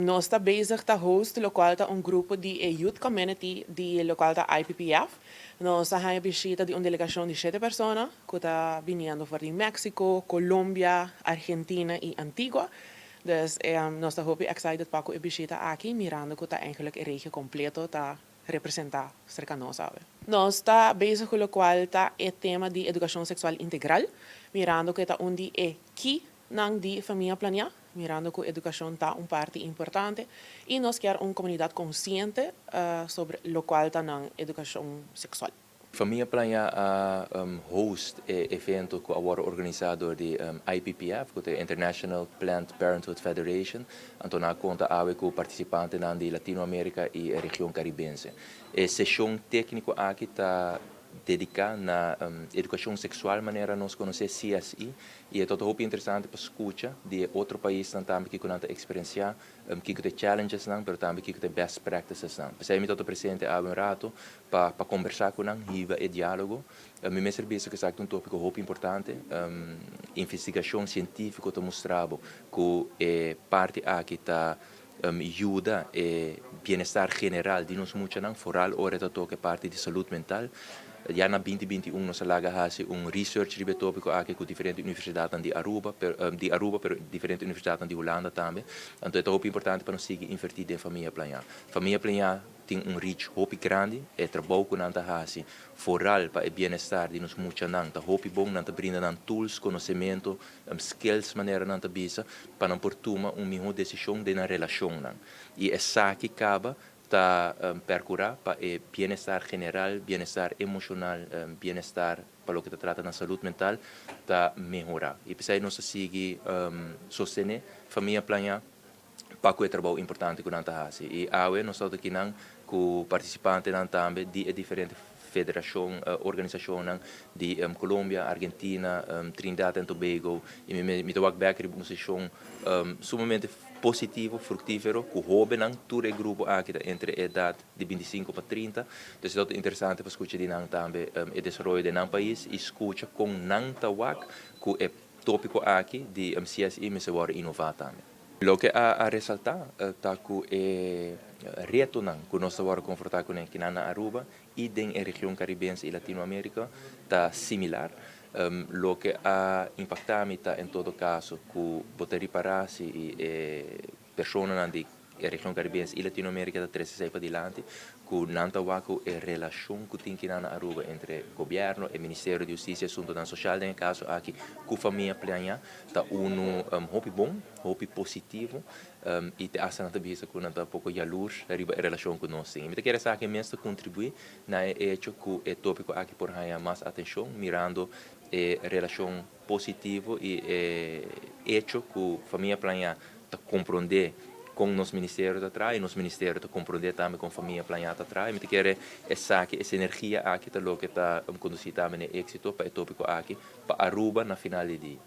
Nos ta bezig ta host locual ta un grupo di e youth community di locual ta IPPF. Nos a haya bishita di un delegacion di shete persona cu ta biniendo for di Mexico, Colombia, Argentina y Antigua. Dus nos ta hopi excited pa cu e bishita aki, mirando cu ta eigenlijk e regio completo ta representa cerca nos awe. Nos ta bezig cu locual ta e tema di educacion sexual integral, mirando cu ta un di e key nan di Famia Planea, mirando cu educacion ta un parti importante y nos kier un comunidad consciente sobre locual ta nan educacion sexual. Famia Planea a host e evento cu a wordo organisa door di IPPF, cu ta International Planned Parenthood Federation. Anto nan a conta awe cu participantenan di Latinoamerica y region Caribense. E sesion tecnico aki ta dedica na educacion sexual manera nos conoce CSI y ta hopi interesante pa scucha di otro paisnan tambe kico nan ta experiencia, kico ta e challenges nan, pero tambe kico ta e best practices nan. Pesey mi ta presente awe un rato pa conversa cu nan, hiba e dialogo. Mi mester bisa cu esaki ta un topico hopi importante. Investigacion cientifico ta mustra cu e parti aki ta yuda e bienestar general di nos muchanan, vooral ora ta toca parti di salud mental. Ya na 2021 nos a laga hasi un research riba e topico aki cu diferente universidad di Aruba, pero diferente universidad di Hulanda tambe. Anto ta hopi importante pa nos sigui inverti den Famia Planea. Famia Planea tin un reach hopi grandi, e trabou cu nan ta hasi, vooral pa e bienestar di nos muchanan, ta hopi bon. Nan ta brinda nan tools, conocimento, skills, manera nan ta bisa, pa nan por tuma un miho decision den nan relacion nan. Y esaki caba ta percura pa e bienestar general, bienestar emocional, bienestar pa loke ta trata na salud mental, ta mehora. Y pesey nos ta sigui sostene Famia Planea pa e trabou importante cu nan ta hasi. Y awe nos ta aki nan cu participantenan tambe di diferente federacion, organisacion di Colombia, Argentina, Trinidad y Tobago y mi ta wak back riba un sesion sumamente positivo, fructifero, cu hobennan, tur e grupo aki entre edad di 25 pa 30. Anto ta interesante pa scucha di nan tambe e desaroyo di nan pais y scucha con nan ta wak cu e topico aki di CSI mester wordo innova tambe. Loke a resalta ta cu e retonan cu nos ta confronta cu na Aruba y den region Caribense y Latinoamerica ta similar. Loke a impacta mi ta en todo caso cu bo ta ripara si e personanan di region Caribense y Latinoamerica ta trece padilanti cu nan ta wak e relacion cu tin na Aruba entre gobierno y Ministerio di Husticia y Asunto Social, den caso aki cu Famia Planea, ta un hopi bon, hopi positivo y te hasta nan ta bisa cu nan ta poco jaloers riba e relacion cu nos tin. Mi ta kere esaki mes ta contribui na e hecho cu e topico aki por haya mas atencion, mirando e relacion positivo y e hecho cu Famia Planea ta comprende con nos ministerio ta traha y nos ministerio ta comprende tambe con Famia Planea ta traha. Mi ta kere esaki, e energia aki ta loke ta conduci tambe na exito pa e topico aki pa Aruba na final di dia.